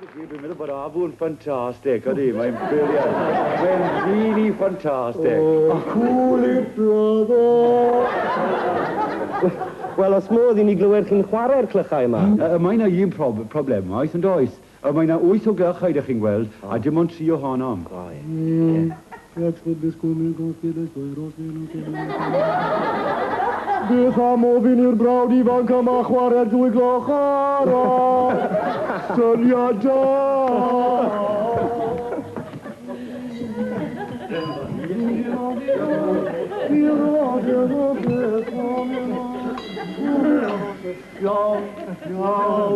Dwi'n meddwl bod Afu'n ffantastig, ydy, mae'n brilliant. Mae'n really ffantastig. Oh, cool it, brother. Wel, os modd i ni glywed chi'n chwarae'r clychau yma. Mae yna un problem, oes, yn does? Mae yna 8 o glychau, ydych chi'n gweld, a dim ond 3 ohonom. O, ie. Beth am ofyn i'r brawd ifanc yma chwarae'r 2 gloch arall? Syniad da! Iawn, iawn.